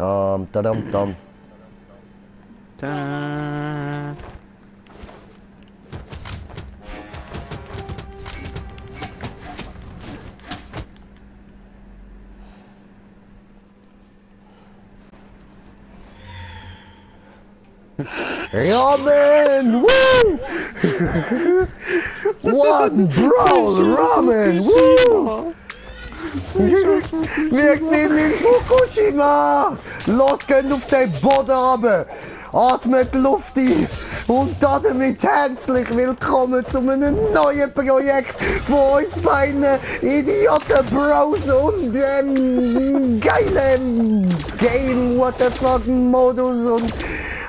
Dam, tadam, dam. Da. Ramen! Woo! One Brawl Ramen! Woo! Wir sind in Fukushima! Los, geht auf den Boden runter! Atmet Luft ein! Und damit herzlich willkommen zu einem neuen Projekt von uns beiden Idioten Bros und geilen Game What the fuck Modus und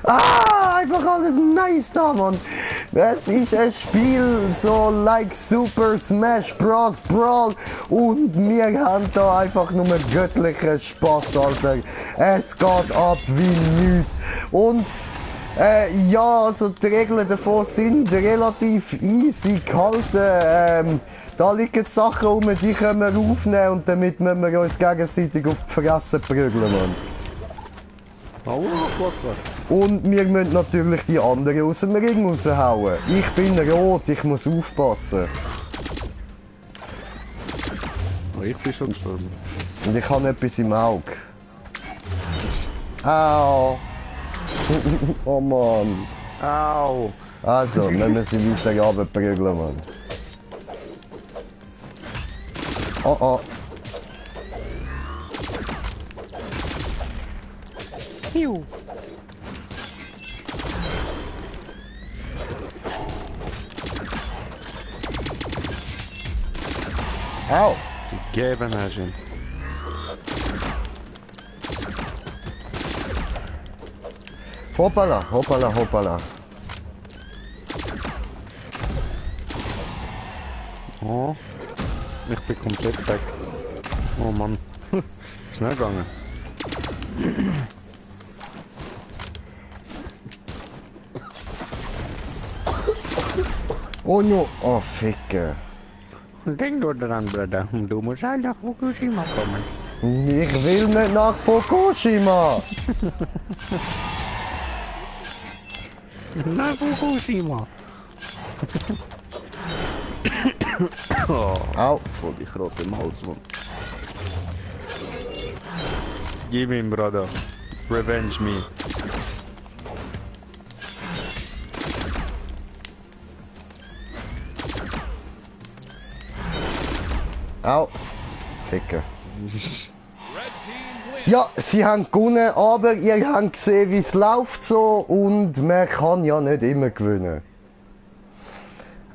einfach alles nice da, Mann. Es ist ein Spiel so like Super Smash Bros. Brawl und wir haben da einfach nur göttlichen Spaß, Alter. Es geht ab wie nichts. Und ja, also die Regeln davon sind relativ easy gehalten. Da liegen Sachen rum, die können wir aufnehmen und damit müssen wir uns gegenseitig auf die Fresse prügeln, Mann. Und wir müssen natürlich die anderen aus dem Ring raushauen. Ich bin rot, ich muss aufpassen. Oh, ich bin schon gestorben. Und ich habe etwas im Auge. Au! Oh Mann! Au! Also, müssen wir sie weiter runterprügeln, Mann. Oh oh! Piu! Au! Gegeben hast du ihn. Hoppala, hoppala, hoppala. Oh, ich bin komplett weg. Oh Mann, schnell gegangen. Oh no, oh Ficke. Denk nur dran, Bruder, du musst halt nach Fukushima kommen. Ich will nicht nach Fukushima. Nach Fukushima. Oh, Au. voll die Krotte im Hals, Mann. Gib ihm, Bruder. Revenge me. Au. Ficke. Ja, sie haben gewonnen, aber ihr habt gesehen, wie es läuft so und man kann ja nicht immer gewinnen.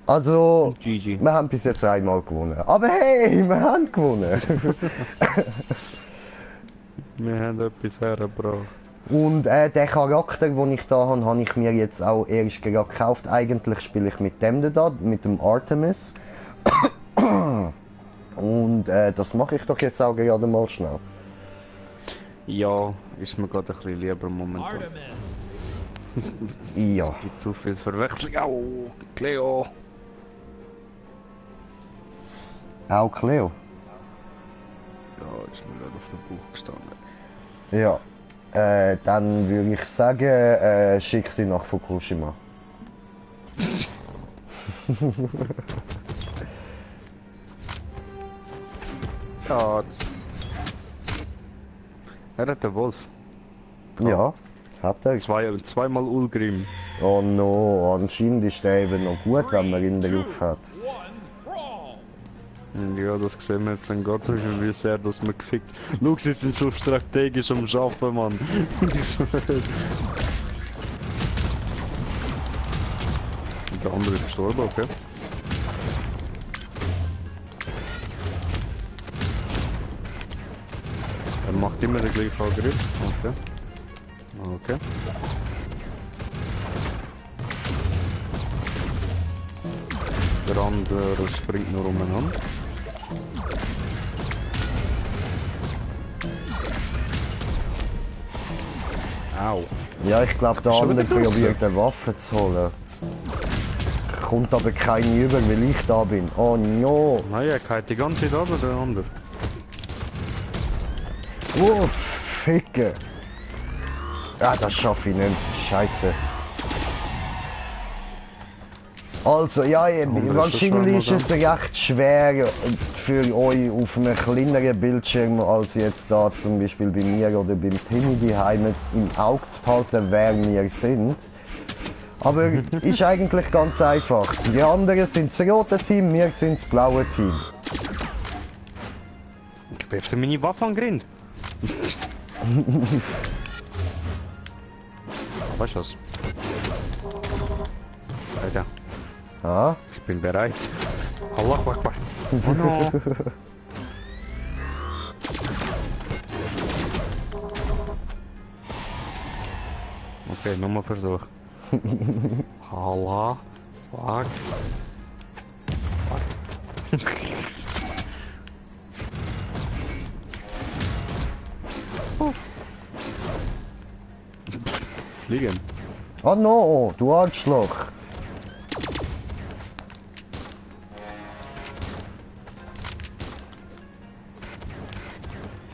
Also, GG. wir haben bis jetzt einmal gewonnen. Aber hey, wir haben gewonnen. Wir haben etwas hergebracht. Und den Charakter, den ich da habe, habe ich mir jetzt auch erst gerade gekauft. Eigentlich spiele ich mit dem da, mit dem Artemis. Und das mache ich doch jetzt auch gerade mal schnell. Ja, ist mir gerade ein bisschen lieber momentan. Ja. Es gibt zu viel Verwechslung. Au, Cleo. Auch Cleo. Ja, ist mir gerade auf dem Bauch gestanden. Ja. Dann würde ich sagen, schick sie nach Fukushima. Ja, er hat den Wolf. Ja, hat er. Zweimal Ulgrim. Oh no, anscheinend ist der eben noch gut, wenn man ihn drauf hat. Ja, das sehen wir jetzt dann Gott, wie sehr das man gefickt. Schau, sie sind schon strategisch am Schaffen, Mann. Der andere ist gestorben, okay. Er macht immer den gleichen Angriff. Okay. Okay. Der andere springt nur umeinander. Au. Ja, ich glaube, der Schon andere wieder draussen? probiert eine Waffe zu holen. Kommt aber keine über, weil ich da bin. Oh no. Nein, er geht die ganze Zeit runter, der andere. Oh, Ficke. Ja, das schaffe ich nicht. Scheiße. Also, ja, eben, wahrscheinlich ist es recht schwer für euch auf einem kleineren Bildschirm als jetzt da zum Beispiel bei mir oder beim Timmy daheim im Auge zu behalten, wer wir sind. Aber ist eigentlich ganz einfach. Die anderen sind das rote Team, wir sind das blaue Team. Ich werfe meine Waffe an den Grind. Weißt du was? Alter, Ah? ich bin bereit. Allah Akbar. Oh no. Okay, nochmal Versuch. Allah. Fuck. Fuck. Fliegen. Oh no, du Arschloch.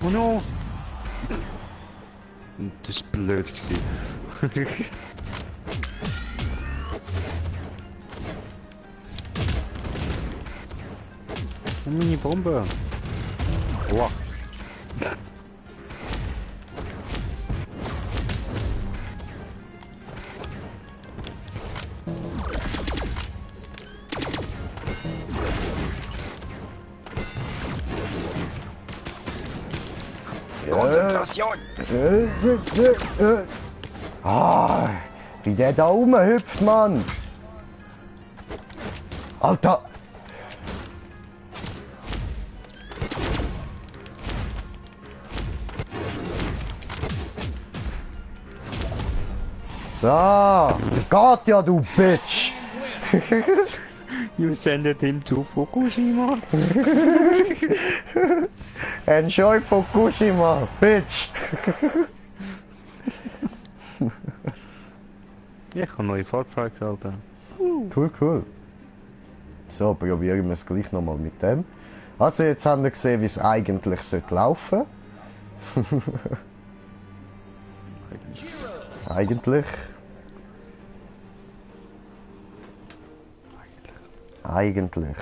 Oh no! Das ist blöd gewesen. Oh, meine Bombe! Wow. Konzentration! Ah, wie der da rumhüpft, Mann! Alter! So, geht ja, du Bitch! You send him to Fukushima. Enjoy Fukushima, Bitch! Ich habe neue Fahrt freigeschaltet. Cool, cool. So, probieren wir es gleich nochmal mit dem. Also, jetzt haben wir gesehen, wie es eigentlich laufen sollte. Eigentlich.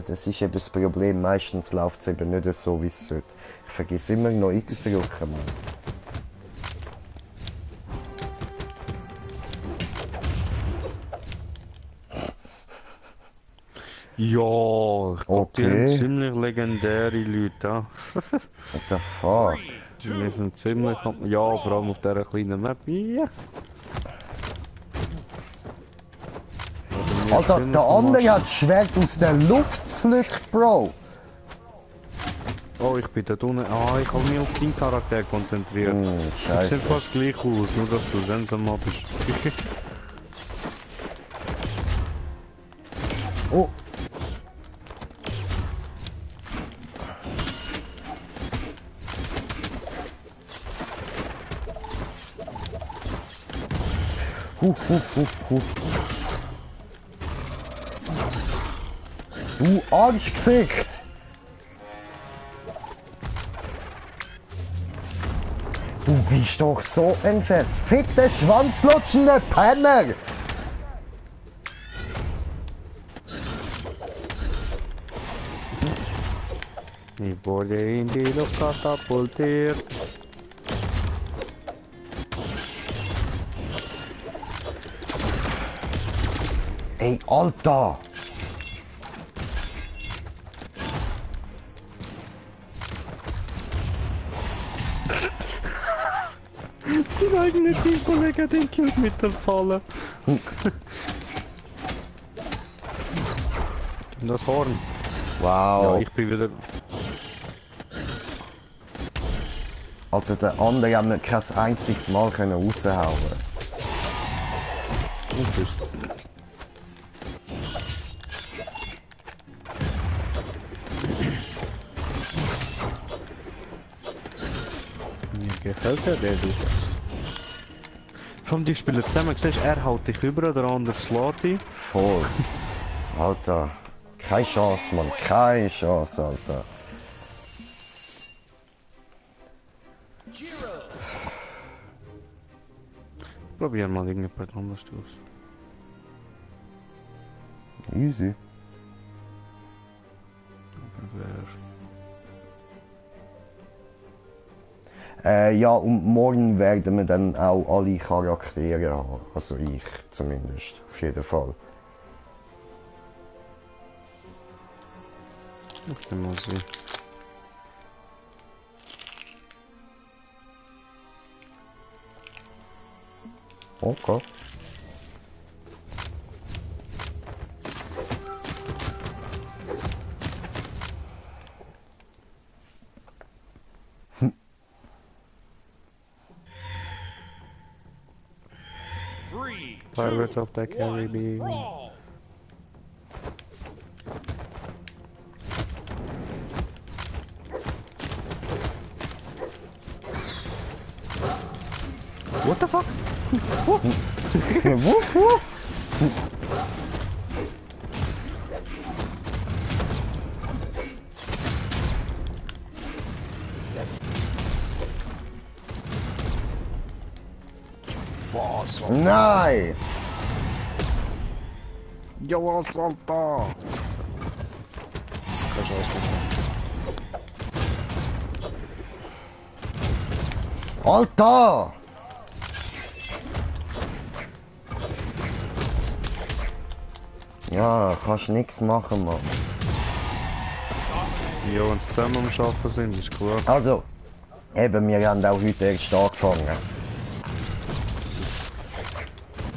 Das ist eben das Problem. Meistens läuft es eben nicht so, wie es sollte. Ich vergesse immer noch X drücken, Mann. Ja, ich glaub, die Okay. haben ziemlich legendäre Leute. What the fuck? Die sind ziemlich... Ja, vor allem auf dieser kleinen Map. Ja. Alter, der andere hat das Schwert aus der Luft gepflückt, Bro. Oh, ich bin da unten. Ah, ich habe mich auf deinen Charakter konzentriert. Die sehen Scheiße. fast gleich aus, nur dass du Sensenmob bist. Oh. Huh. Du Arschgesicht! Du bist doch so ein verfickter, schwanzlutschender Penner! Ich wurde in die Luft katapultiert. Ey, Alter! Sein eigener Teamkollege hat den Kill mit der Falle. Das Horn. Ja, Wow! ich bin wieder... Alter, der andere hat mir kein einziges Mal raushauen. Mir gefällt der du. Von die spielen zusammen, siehst er haut dich über, der andere schlägt dich. Voll. Alter. Keine Chance, Mann. Keine Chance, Alter. Probieren mal irgendjemand anders aus. Easy. Ja, und morgen werden wir dann auch alle Charaktere haben. Also ich zumindest, auf jeden Fall. Ich will mal sehen. Okay. Pirates of the Caribbean. What the fuck? Wuff, wuff. Was? Nein! Jo, Alter! Keine Chance mehr. Alter! Ja, kannst nichts machen, Mann. Ja, wenn sie zusammen am Arbeiten sind, ist klar. Also, eben, wir haben auch heute erst angefangen.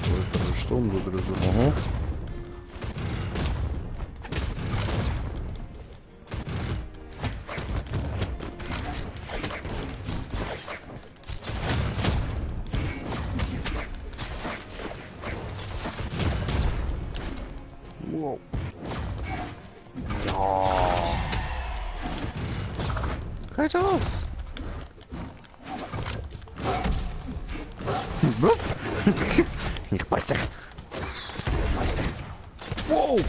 Vor einer Stunde oder so. Mhm. Wow. Ja. Keine Chance. Ich beiß dich. Beiß dich. Wow.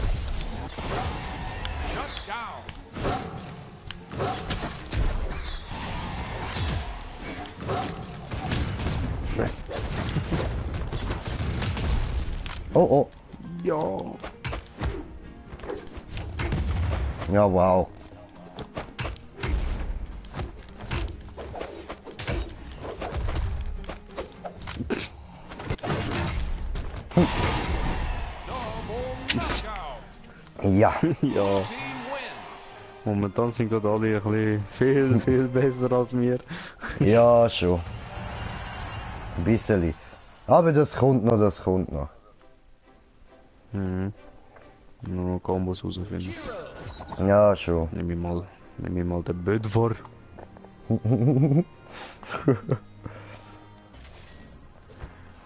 Oh, oh. Ja. Ja, wow. Ja. Ja. Momentan sind gerade alle ein bisschen viel besser als wir. Ja, schon. Ein bisschen. Aber das kommt noch, das kommt noch. Mhm. Nur noch Kombos rausfinden. Ja, schon. Nehm ich mal den Böd vor.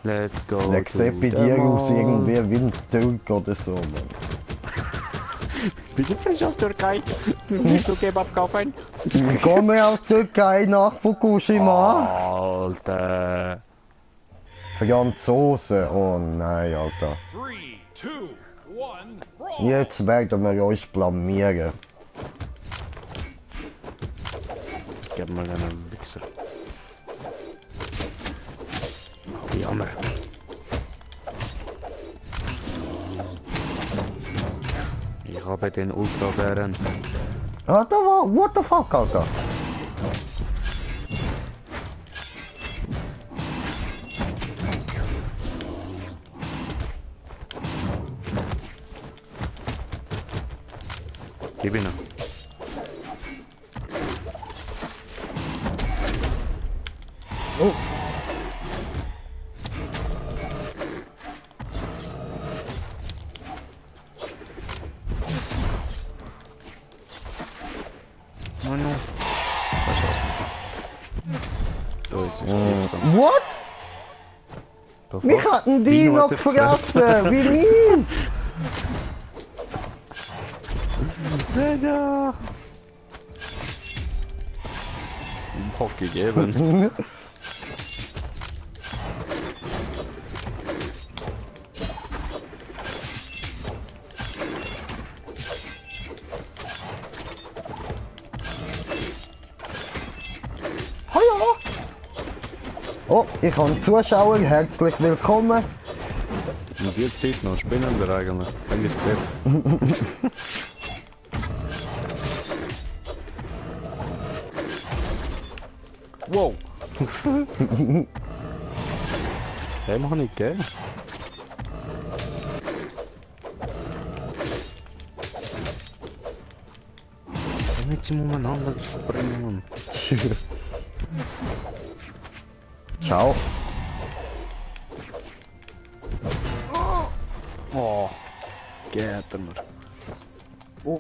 Let's go. Der sieht bei dir aus irgendwie wie ein Türk oder so, Mann. Bin ich frisch aus Türkei? Willst du Kebab kaufen? Ich komme aus Türkei nach Fukushima. Alter. Franzosen. Oh nein, Alter. 3, 2, 1, brawl! Jetzt werden wir uns blamieren. Jetzt geben wir einen Wichser. Oh, jammer. Ich habe den Ultra-Bären. Alter, what the fuck, Alter? Gib ihn. Oh. Oh no. So, jetzt ist er dann. What? Da Mich vorne. hat ein Dino Dino hat er gefressen! Wie mies! Ja. Bock gegeben. Hallo? Oh, ich habe Zuschauer, herzlich willkommen. Und die Zeit noch spannender eigentlich. Eigentlich spät. Wow! Dem habe ich gegeben. Nicht sie umeinander springen. Ciao. Oh, geht er mir. Oh.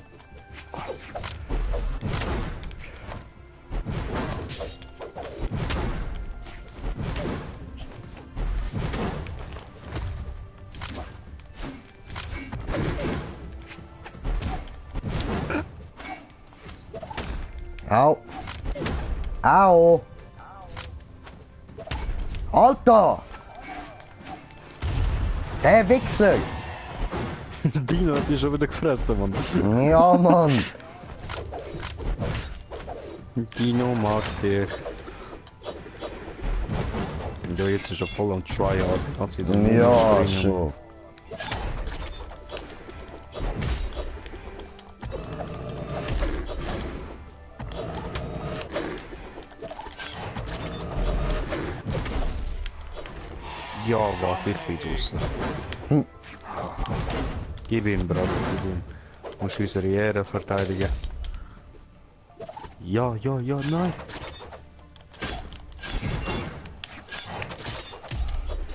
Au. Au. Alter! Der Wichser! Dino hat mich schon wieder gefressen, Mann. Ja, Mann! Dino mag dich. Ja, jetzt ist er voll am Tryhard. Kannst du ihn Ja, schon. Ja, was, ich bin draußen. Gib ihm, Bruder, gib ihm. Du musst unsere Ehre verteidigen. Ja, ja, ja, nein.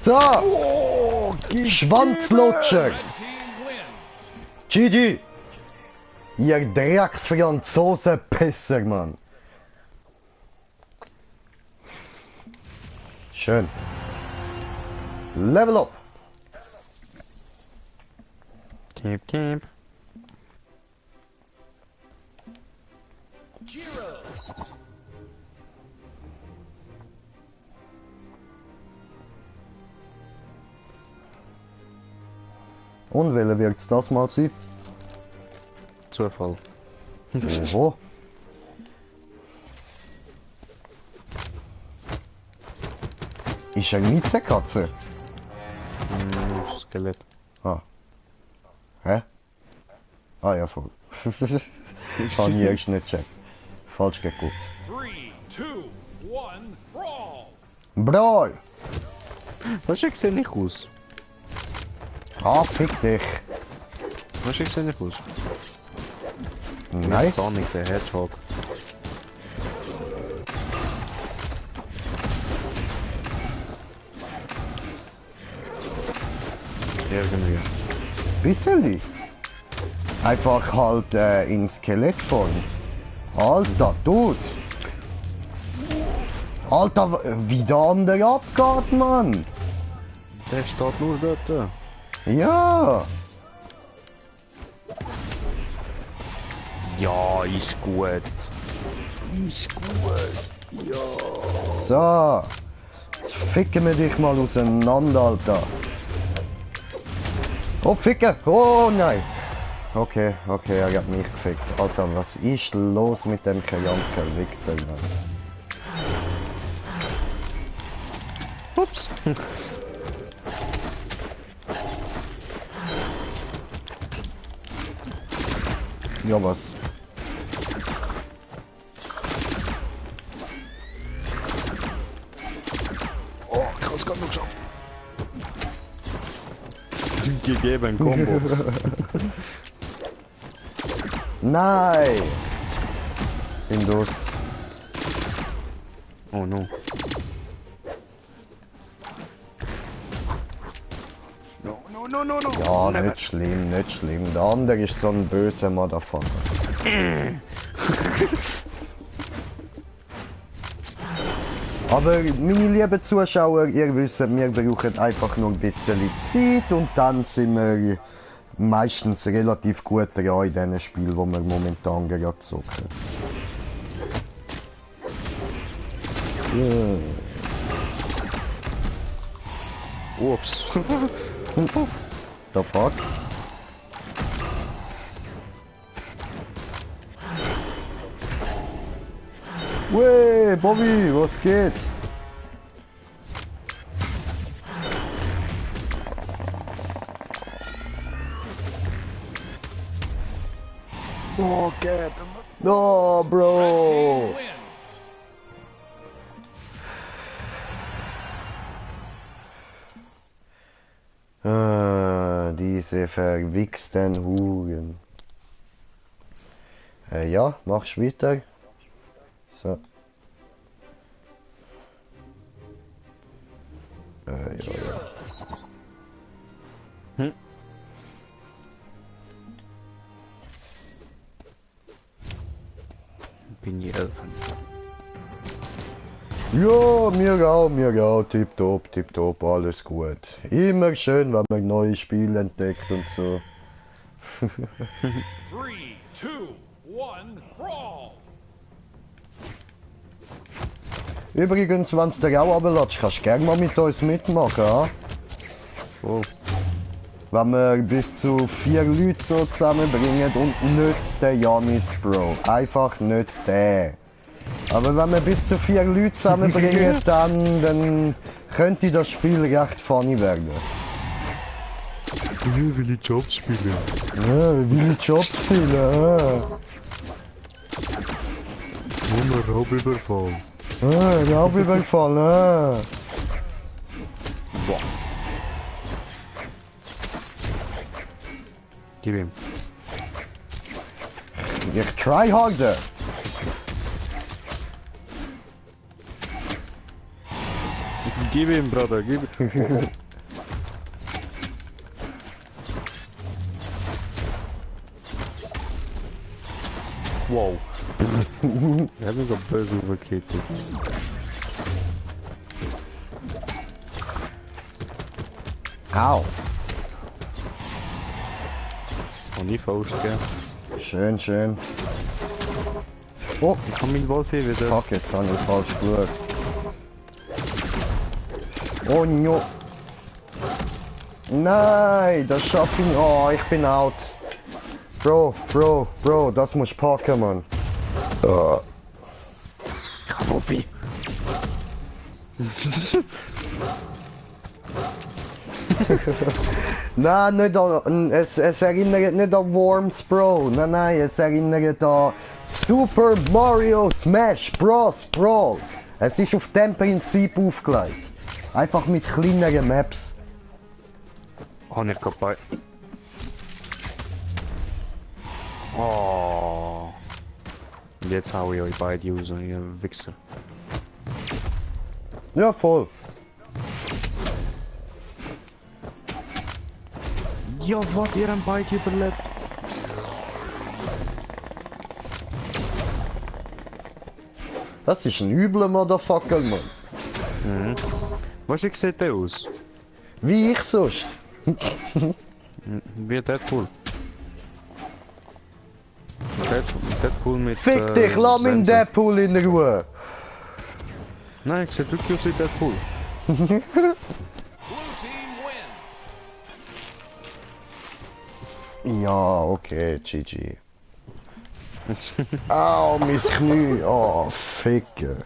So! Oh, Schwanzlutscher! Red team wins. GG! Ihr Drecksfranzosen-Pisser, Mann! Schön. Level up! Camp, camp. Und welcher wird's das mal sein? Zufall. Oho. Ist er nicht eine Katze? Skelett. Ah. Hä? Ah ja, voll. Kann ich erst nicht checken. Falsch geguckt. 3, 2, 1, brawl. Brawl! Was sehe nicht aus? Ah, fick dich. Was sehe nicht aus? Nein. Sonic the Hedgehog. Irgendwie. Bisschen. Einfach halt in Skelettform. Alter, Dude. Alter, wie der andere abgeht, Mann. Der steht nur dort. Ja. Ja, ist gut. Ist gut. Ja. So. Jetzt ficken wir dich mal auseinander, Alter. Oh, ficken. Oh, nein. Okay, okay, er hat mich gefickt. Alter, was ist los mit dem kranken Wichser, Mann? Ups. Ja, was? Oh, ich hab's gerade noch geschafft. Gegeben, Combo. Nein! Bin los. Oh no. No, no, no, no, no. Ja, Never. nicht schlimm, nicht schlimm. Der andere ist so ein böser Motherfucker. Aber meine lieben Zuschauer, ihr wisst, wir brauchen einfach nur ein bisschen Zeit und dann sind wir meistens relativ gut dran in diesen Spielen, die wir momentan gerade zocken. So. Ups. The fuck? Wey, Bobby, was geht? Oh, Gott. Oh, Red Bro. team wins. Diese verwichsten Huren. Ja, machst weiter. So. Ja. Hm. Bin die Elfen. Ja, mir auch, tipptopp, alles gut. Immer schön, wenn man neue Spiele entdeckt und so. 3, 2, 1, brawl. Übrigens, wenn es dir auch runterlässt, kannst du gerne mal mit uns mitmachen. Ja? Oh, Wenn wir bis zu 4 Leute so zusammenbringen und nicht den Janis, Bro. Einfach nicht den. Aber wenn wir bis zu 4 Leute zusammenbringen, dann könnte das Spiel recht funny werden. ich will die Jobs spielen. Ja, will ich Job spielen? Ohne Raubüberfall. Raubüberfall, ja. Boah. Gib ihm. Ich try harder. Gib ihm, Bruder, gib ihm. Wow. Er hat mich so böse überkillt. Au. Und die Faust, gell? Schön, schön. Oh, Ich kann mit Wolf hier wieder. fuck, jetzt habe ich falsch geschaut. Oh no. Nein, das schaffe ich. Oh, ich bin out. Bro, das muss packen, Mann. Woppi. Nein, nicht an, es erinnert nicht an Worms, Bro. Nein, es erinnert an Super Mario Smash Bros. Brawl. Es ist auf dem Prinzip aufgelegt. Einfach mit kleineren Maps. Oh, nicht kaputt. Oh. Und jetzt hau ich euch beide raus, ihr Wichser. Ja, voll. Ja, was, ihr habt beide überlebt? Das ist ein übler Motherfucker, Mann. Was sieht der aus? Wie ich sonst. Wie Deadpool. Deadpool mit... Fick dich, lass mich in Sensor. Deadpool in Ruhe. Nein, ich sehe wirklich aus wie Deadpool. Blue team wins. Ja, okay, GG. Au, mein Knie. Oh, Ficke.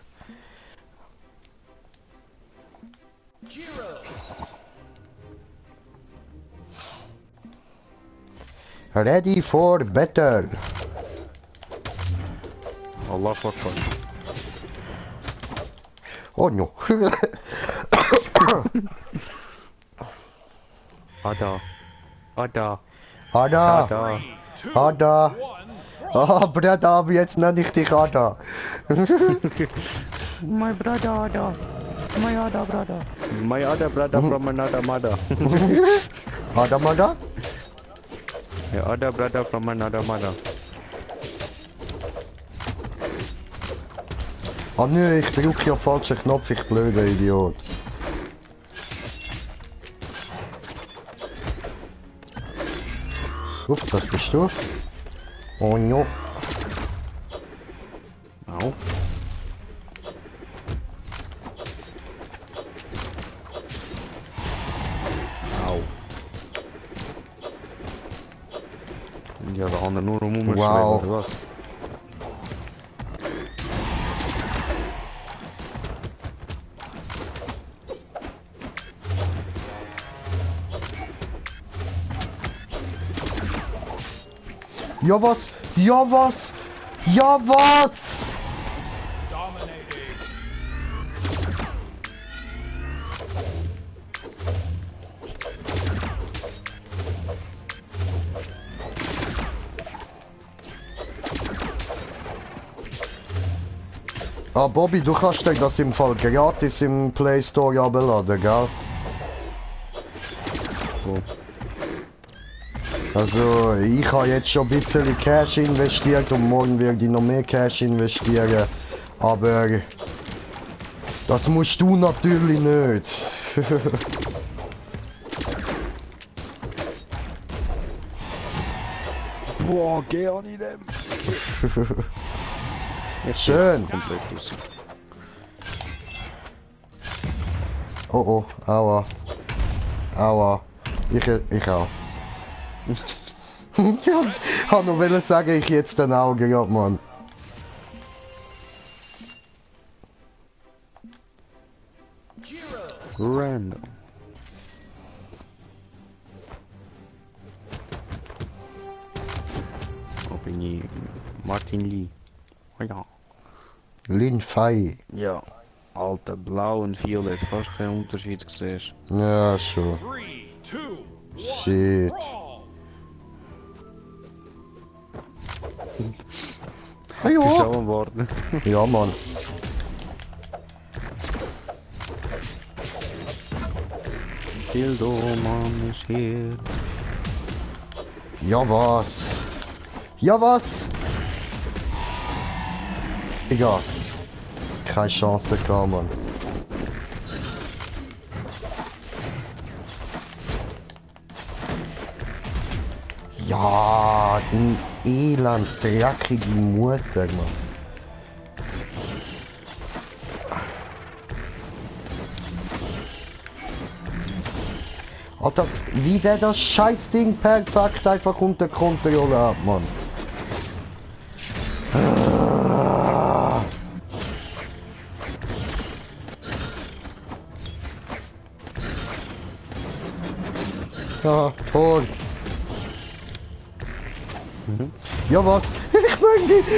Ready for battle. Allah Akbar. Oh no. Ada. Ada. Ada. Ada. 3, 2, Ada. 1, brawl. Oh, Bruder, aber jetzt nenne ich dich Ada. My brother Ada. My Ada brother. My Ada brother from another mother. Ada, Mada? Ja, Ada brother from another mother. Ah nö, ich drücke ja falschen Knopf, ich blöder Idiot. Ups, das bist du. Oh no. Au. Au. Ja, da haben wir nur rumschreiben, Wow. oder was? Ja, was? Ja was? Ja was? Dominating. Ah Bobby, du kannst dir das im Fall gratis im Play Store abladen, gell? So. Also ich habe jetzt schon ein bisschen Cash investiert und morgen werde ich noch mehr Cash investieren. Aber das musst du natürlich nicht. Boah, geh an in dem. Schön. Komplett raus. Oh oh, aua. Aua. Ich auch. Ja, habe noch wollen sagen, ich jetzt den Augen, ja Mann. Random. Wo bin ich? Martin Lee. Oh ja. Lin Fei. Ja. Alter, blau und violett, fast keinen Unterschied gesehen. Ja, schon. 3, 2, 1, Shit. brawl. Ah, Bist du ja. auch am Warten? Ja, Mann. Dildo-Mann ist hier. Ja, was? Ja, was? Egal. Keine Chance gehabt, Mann. Ja, in Elend, dreckige Mutter, Mann. Alter, wie der das Scheißding perfekt einfach unter Kontrolle hat, Mann. Ja, toll. Ja, was? Ich meine nicht.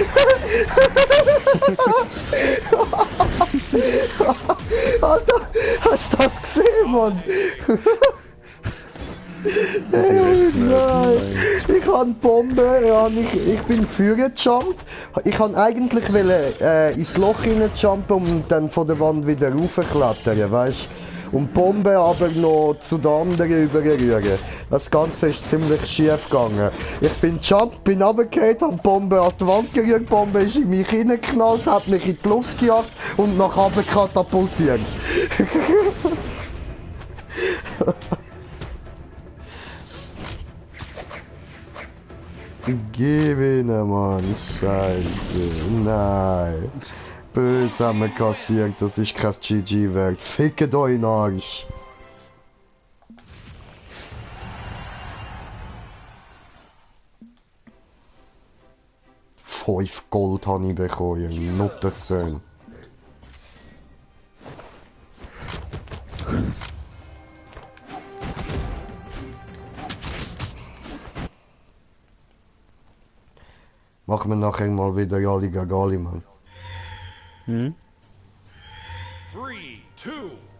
Alter, hast du das gesehen, Mann? Nein, ich habe Bombe, ich bin vorgejumpt. Ich kann eigentlich ins Loch hineinjumpen und dann von der Wand wieder raufklettern, weißt? Und Bombe aber noch zu den anderen überrühren. Das Ganze ist ziemlich schief gegangen. Ich bin jumpt, bin runtergefallen, habe Bombe an die Wand gerührt, Bombe ist in mich hineingeknallt, hat mich in die Luft gejagt und nach oben katapultiert. Gib ihnen, Mann. Scheiße. Nein. Böse haben wir kassiert, das ist kein GG wert. Fickt euch in den Arsch. Fünf Gold habe ich bekommen, not the Söhne. Machen wir nachher mal wieder alle Gagali, Mann. Hm? 3, 2,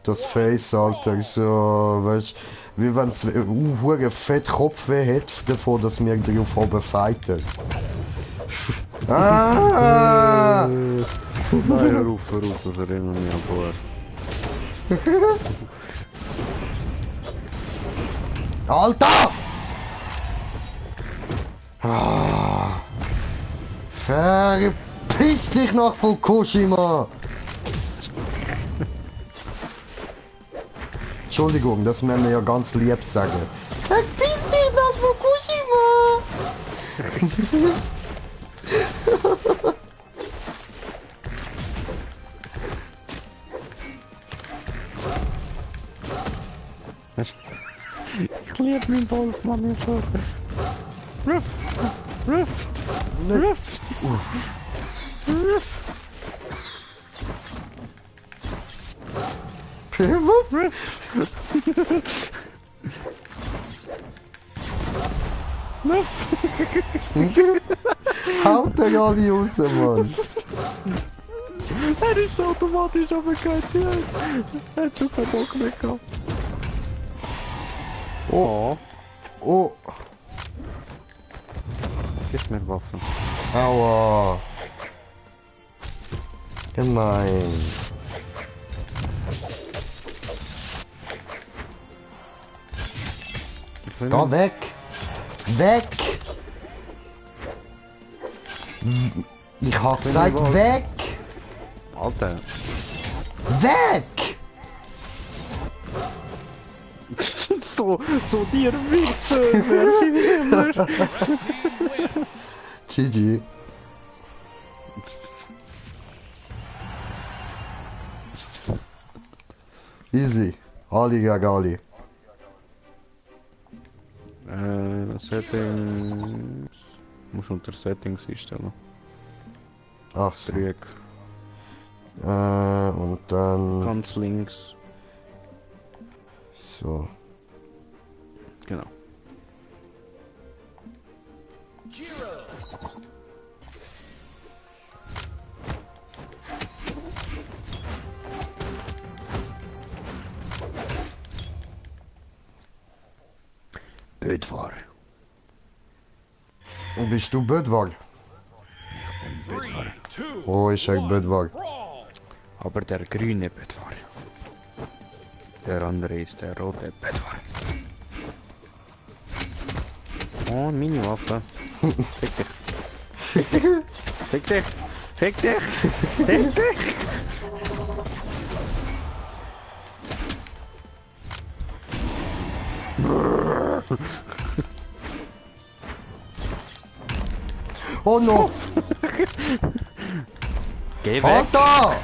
Das Face, Alter, so, weißt wie wenn es einen fett Kopfweh hat, davon, dass wir drauf oben fighten. Ah! Nein, hör auf, das erinnert mich an vorher. Alter! Ah! Verpiss dich nach Fukushima! Entschuldigung, das müssen wir ja ganz lieb sagen. Verpiss dich nach Fukushima! Ich liebe meinen Wolf, Mann, jetzt so. Ruff! Ruff! Ne- Ruff! Ruff! Haut den alle raus, Mann. Er ist automatisch runtergegangen, ja. Er hat schon keinen Bock mehr gehabt. Oh. Oh, Gib mir Waffen. aua. Gemein. Ich will Geh nicht- weg! Weg! Ich hab gesagt, nicht weg! Alter. Weg! So dir Wichser, wer Team win. GG. Easy. Ali gegen Ali. Settings. Muss unter Settings einstellen. Ach so. Dreieck. Und dann... Ganz links. So. Genau. Bödvar. Bist du Bödwag? 3, 2, Oh, ich sag 1. Bödwag. Brawl. Aber der grüne Bödvar. Der andere ist der rote Bödvar. Oh, Mini-Waffe. Fick dich. Fick dich. Fick dich. Fick dich. Oh no! Geh weg. Alter!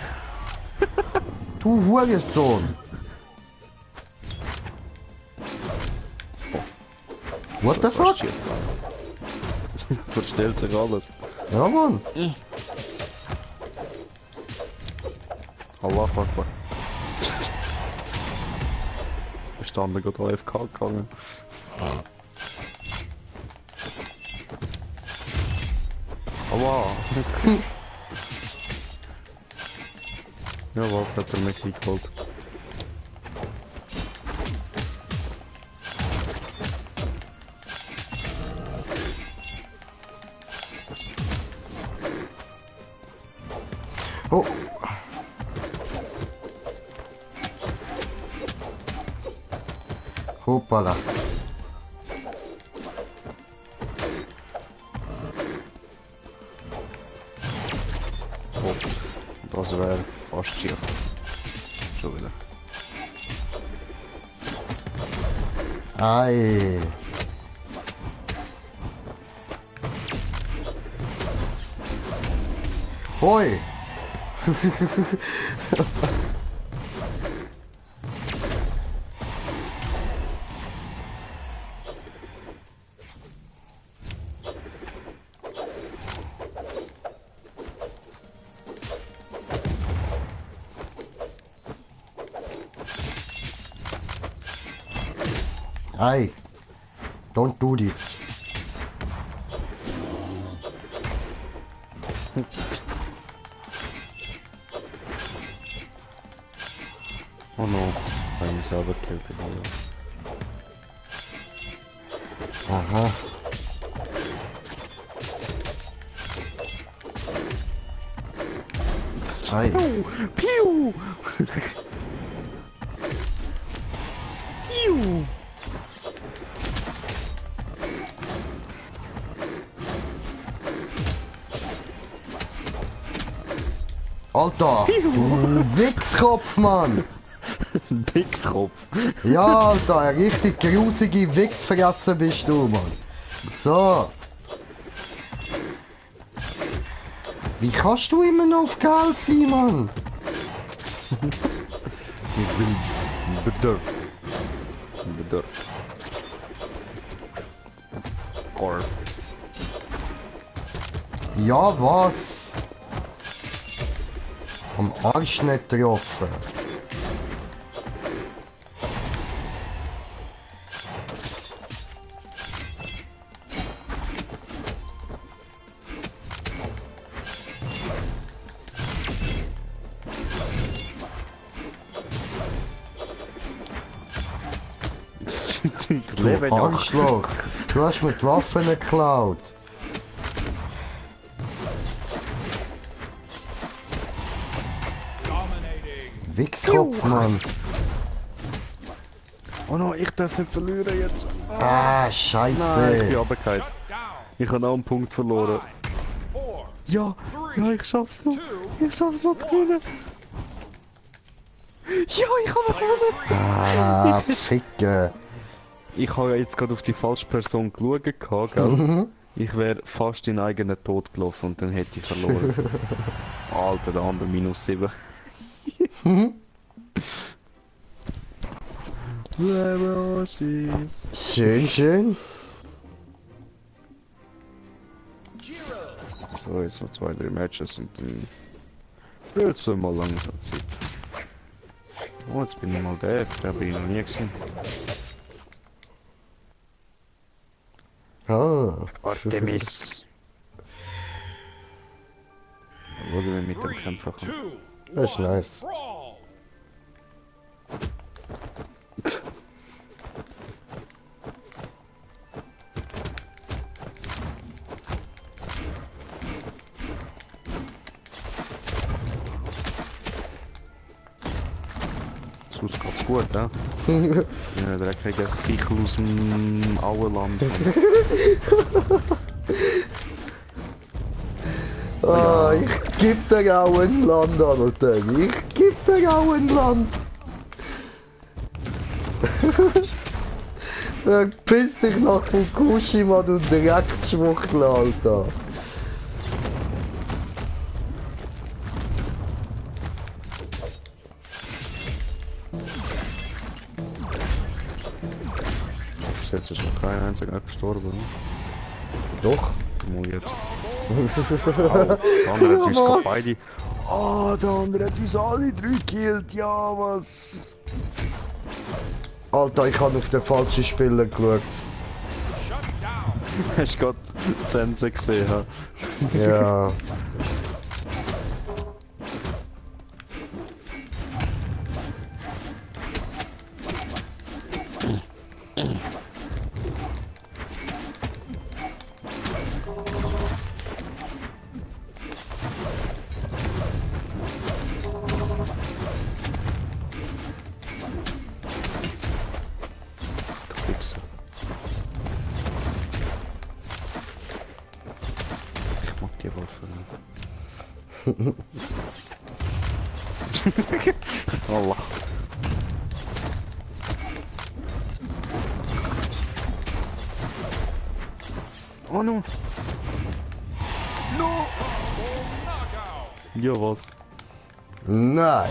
Du Hurensohn! What the fuck? Verstellt sich alles. Ja, Mann! Allah Akbar. Wir standen gerade AFK gegangen. Allah! Ja, was hat er mich eingeholt? Oh! Hoppala! Oh, das wäre fast schief. Schon wieder. Ei! Hoi! Ei! Don't do this! Oh no, ich habe mich selber gekillt. Aha! Ei! Piu! Piu! Alter! Du Wichskopf, Mann! Pixkopf! Ja, Alter, ein richtig grusige Wichsfresser bist du, Mann. So. Wie kannst du immer noch auf Geld sein, Mann? Ich bin bedürft. Bedürft. Korb. Ja, was? Am Arsch nicht getroffen. Ich lebe Du noch. Arschloch! Du hast mir die Waffen geklaut! Dominating. Wichskopf, Mann! Oh no, ich darf nicht verlieren jetzt. Ah, Nein, ich bin Scheiße! runtergefallen. Shut down. Ich habe noch einen Punkt verloren. 4, Ja, ja, ich schaff's noch. Ich schaff's noch zu gewinnen. Ja, ich habe noch gewonnen. Ah, Ficke! Ich habe ja jetzt gerade auf die falsche Person geschaut, gell? Ich wäre fast in eigenen Tod gelaufen und dann hätte ich verloren. Alter, der andere -7. Schön, schön! So, jetzt noch 2, 3 Matches und dann... Ja, jetzt soll mal langsam Zeit. Oh, jetzt bin ich mal der bin ich noch nie gesehen. Ah, Artemis! Dann wollen wir mit dem 3, Kämpfer kommen. 2, das ist nice. brawl. Sonst geht's gut, ja? Ja, der kriegt ja sicher aus dem Auenland. Ah, ich geb dir auch ein Land, Alter! Ich geb dir auch ein Land! Piss dich nach Fukushima, du Drecksschwuchtel, Alter! Bis jetzt ist noch kein einziger gestorben. Ne? Doch! Mal jetzt. Der andere hat uns gerade beide. Ah, der andere hat uns alle 3 gekillt. Ja, was? Alter, ich habe auf den falschen Spieler geschaut. Shut down. Hast du gerade Sense gesehen? Ha? Ja. Du Wichser. Ich mag die Waffe nicht. Allah. Oh no. No. Knockout. Ja, was? Nein!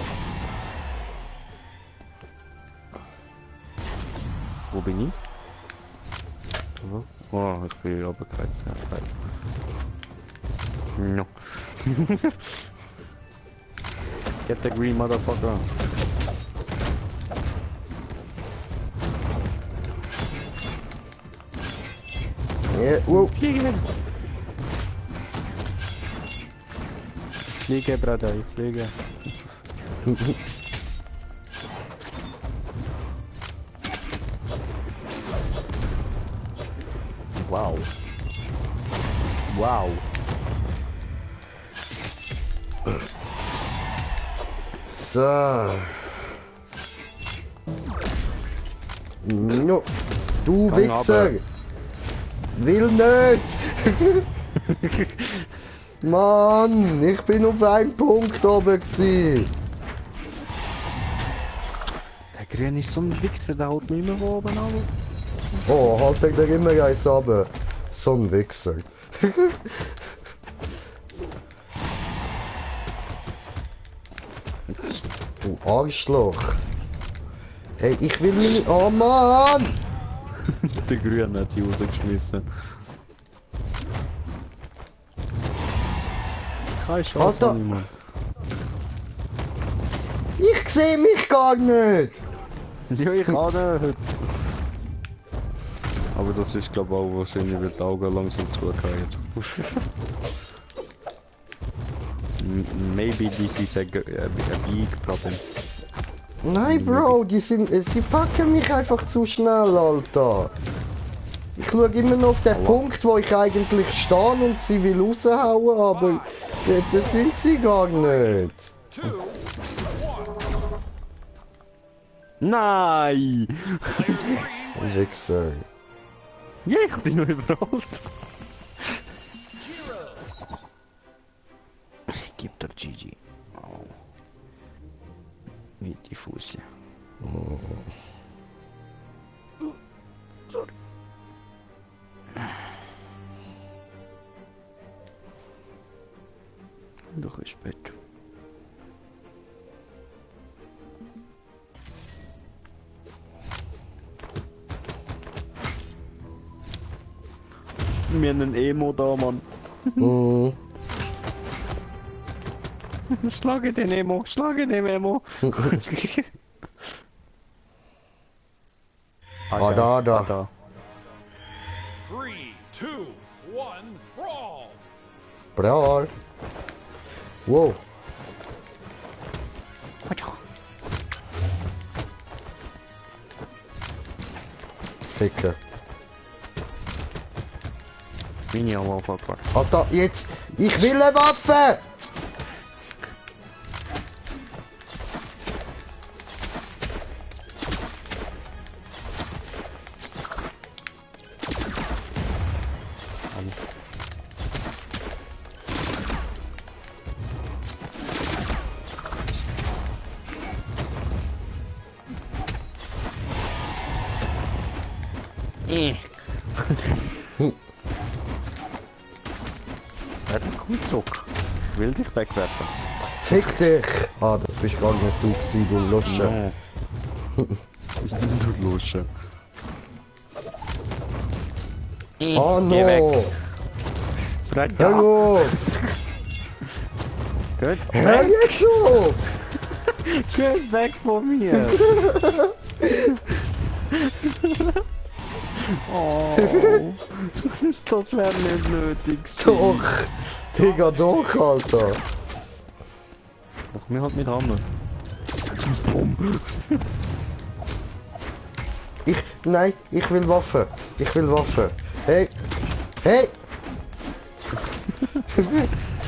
Wo bin ich? Oh, ich bin runtergefallen. Ja, no. Get the green motherfucker. Ja, Fliege! Fliege, Bruder, ich fliege. Wow. Wow. So. No. Du Gang Wichser! runter. Will nicht! Mann, ich bin auf einen Punkt oben gsi. Der Grün ist so ein Wichser, der haut mich immer von oben an. Oh, halt dir immer eins runter. So ein Wichser. Du Arschloch. Hey, ich will meine... Oh Mann! Der Grün hat die rausgeschmissen. Keine Chance, Alter. niemand. Ich sehe mich gar nicht! Ja, ich auch nicht. Aber das ist glaube ich auch wahrscheinlich, weil die Augen langsam zugehen. Maybe this is a big problem. Nein, Bro, sie packen mich einfach zu schnell, Alter. Ich schaue immer noch auf den Punkt, wo ich eigentlich stehe und sie will raushauen, aber das sind sie gar nicht. 2, 1. Nein! Player 3 Wichser. Ja, ich hab dich noch überrollt. Ich geb dir GG. Oh. Wie die Fuße. Sorry. Doch ins Bett. Wir haben einen Emo da, Mann. Mhm. Schlage den Emo, schlage den Emo. Da. 3, 2, 1. Brawl. Brawl. Wow. Ficker. Mini am Anfang war. Alter, jetzt! Ich will eine Waffe! Er hat einen Kuhzug. Ich will dich wegwerfen. Fick dich! Ah, das bist gar nicht du gewesen, du Lusche. No. Du Lusche. Oh Geh weg. no! Fred, Hallo! Geht Hör weg! jetzt auf! Geht weg von mir! Oh, das wäre nicht nötig. Doch! Digga, doch, Alter! Mach mir halt mit Hammer. Nein, ich will Waffe! Ich will Waffe! Hey! Hey!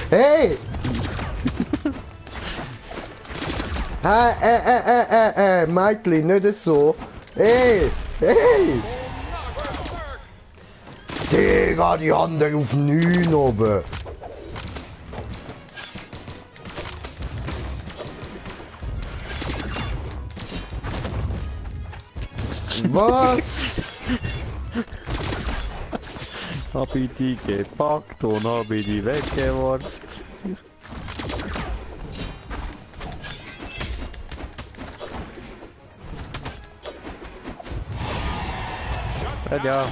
Hey! Meitli, nicht so! Hey! Hey! Digga, die Hand auf 9 oben! Was? Hab ich die gepackt und hab ich die weggeworfen. Ja,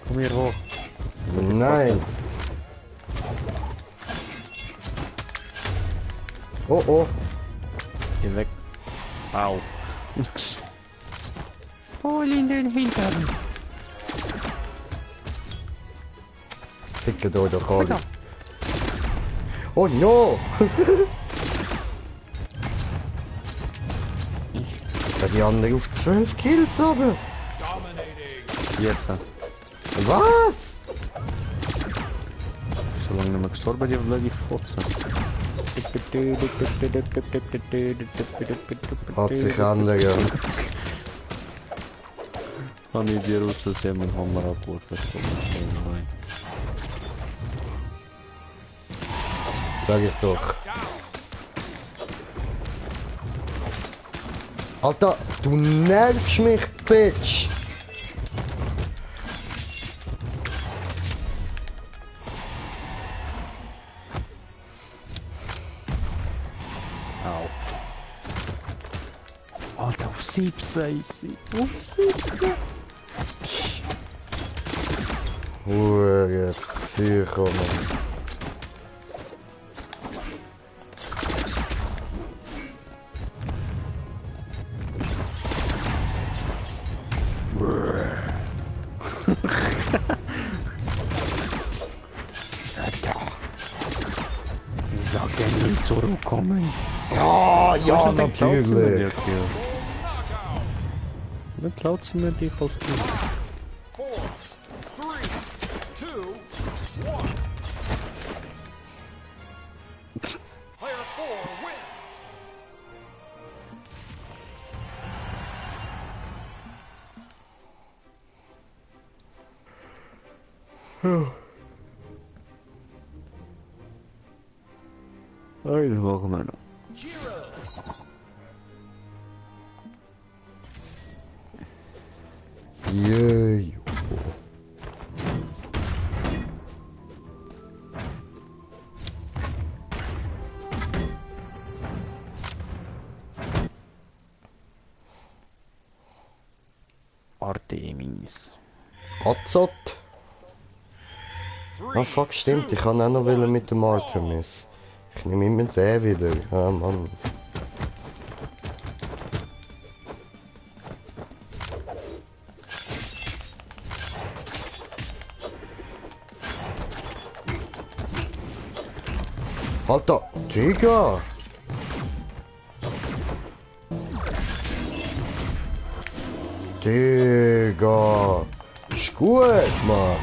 komm hier hoch. Nein! Oh oh! Geh weg. Au. Voll in den Hintern. Ficke euch doch alle! Oh no! Ja, die andere auf 12 Kills oben! Dominating. Jetzt. Was? So lange nicht mehr gestorben, die blöde Fotze. Hat sich ändern. Kann ich dir aus Versehen mit dem Hammer abgeworfen? Nein. Sag ich doch. Down. Alter, du nervst mich, Bitch! Au. Alter, auf 17 ist sie. Auf 17. Hure Psycho, Mann. Ich sag dir nie zurückkommen. Ja, ja, Dann klaut sie mir die natürlich. Kill. Knockout. Dann klaut sie mir dich als Kill. 4, 3, 2, 1. Player 4 wins. Eine machen wir noch. Jiro. Jö. Artemis. Azot. 3, Ah fuck, stimmt, ich kann auch noch wollen mit dem Artemis. Ich nehme immer den wieder. Ja, Mann. Alter, Digga! Digga! Ist gut, Mann!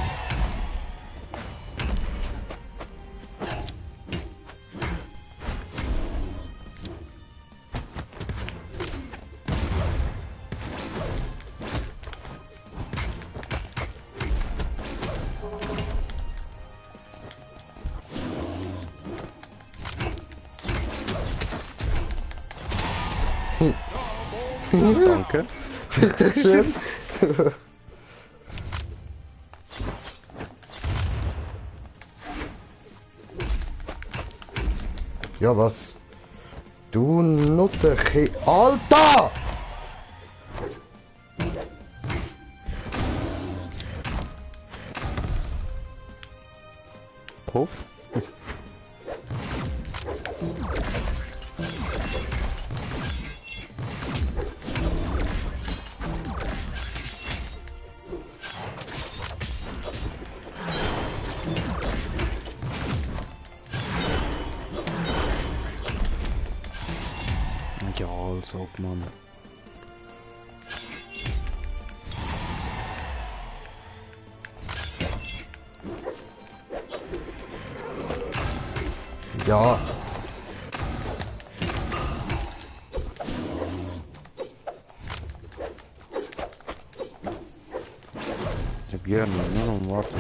Danke. Schön. Ja, was? Du Nutterchen. Alter! Puff. Ja, als ob man. Ja. Ich hab gerne, ne? Warte.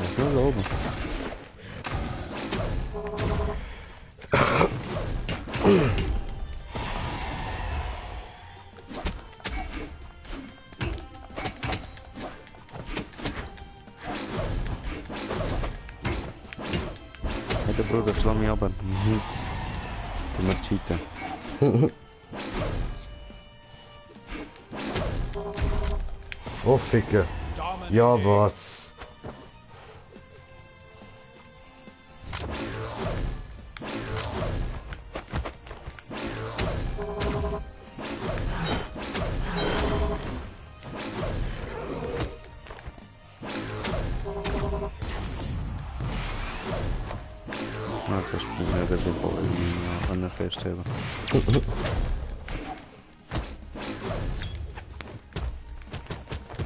Ich will oben. Hey, der Bruder, schlag mich aber. Du musst cheaten. Oh, Ficke. Ja, was? Ah, das spielt mir der so an der Feststelle.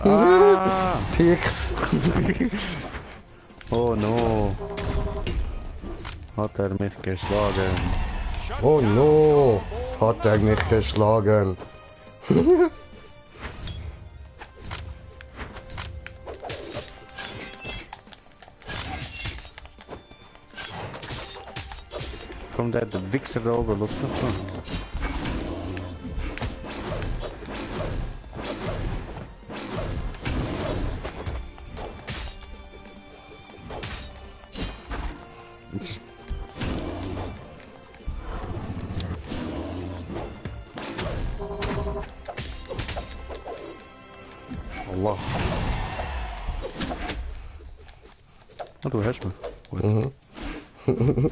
Ah! Pix. Oh no! Hat er mich geschlagen? Oh no. Hat er mich geschlagen. Kommt der Wichser da oben, Luft noch? Allah. Ah, du hast mich. Gut. 5, 4,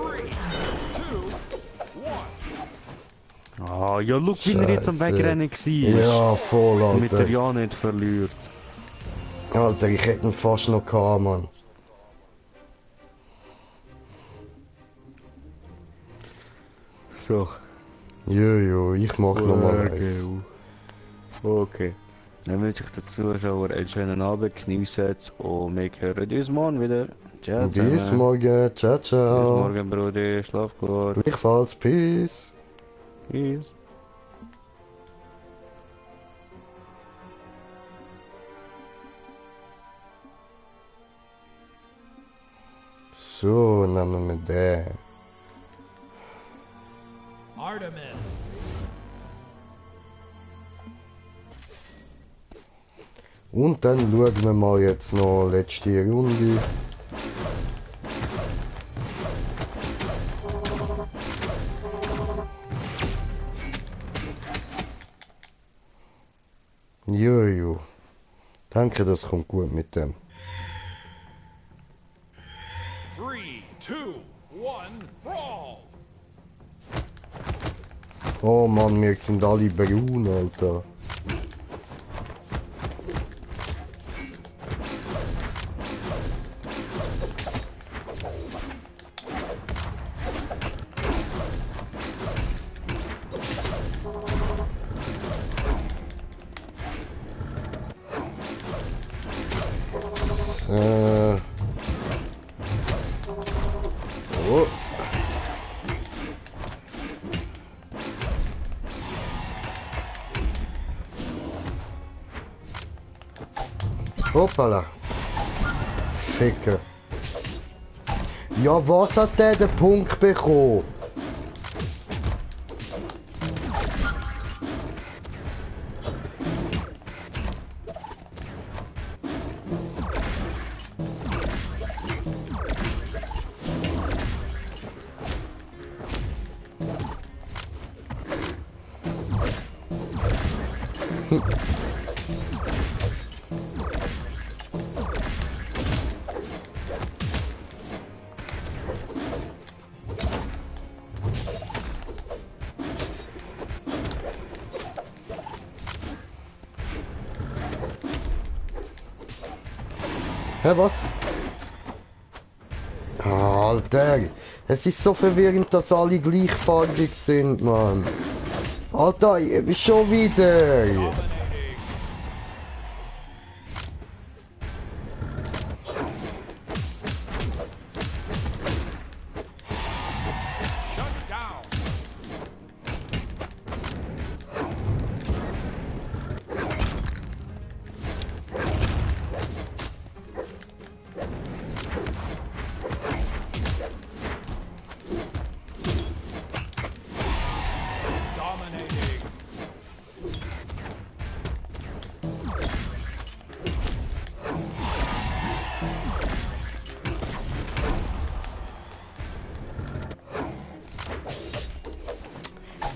3, 2, 1. Ah, ja, schau, wie er jetzt am Scheisse. Wegrennen war. Ja, voll, Damit er Alter. ja nicht verliert. Alter, ich hätte ihn fast noch gehabt, Mann. So. Jojo, ich mach noch mal eins. Okay. Dann wünsche ich den Zuschauern einen schönen Abend, geniessen es und wir hören uns morgen wieder. Ciao Bis zusammen. morgen, ciao, Bis ciao. morgen, Bruder. Schlaf gut. Gleichfalls, peace. Tschüss. So, nehmen wir den. Artemis. Und dann schauen wir mal jetzt noch letzte Runde. Jojo. Danke, das kommt gut mit dem. 3, 2, 1, brawl! Oh Mann, wir sind alle braun, Alter. Oh. Hoppala. Ficker. Ja, was hat der den Punkt bekommen? Hä, was? Alter, es ist so verwirrend, dass alle gleichfarbig sind, Mann. Alter, schon wieder. Dominating. Shut down. Dominating.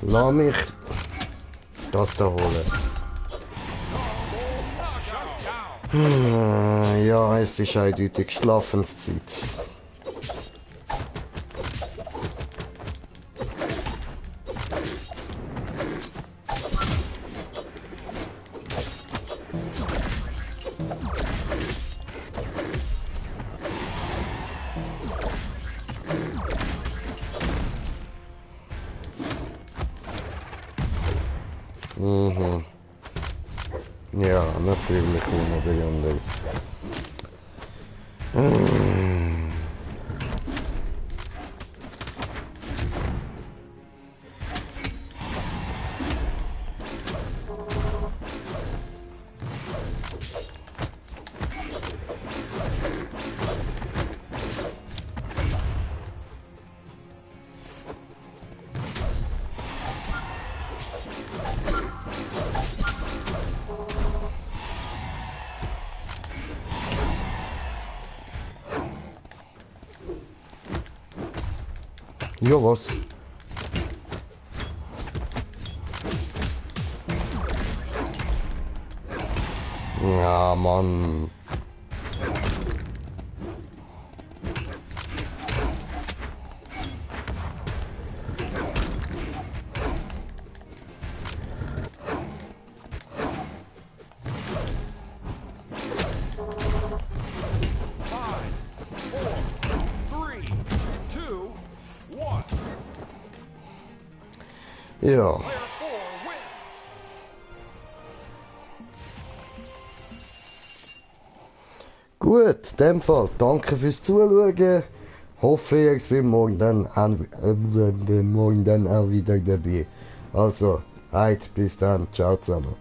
Lass mich das da holen. Shut down. Ja, es ist eindeutig Schlafenszeit. Mhm. Ja, natürlich ohne die andere. Ja, was? Ja, Mann. Ja. Player 4 wins. Gut, in dem Fall danke fürs Zuschauen. Hoffe, ihr seid morgen dann auch wieder dabei. Also, bis dann. Ciao zusammen.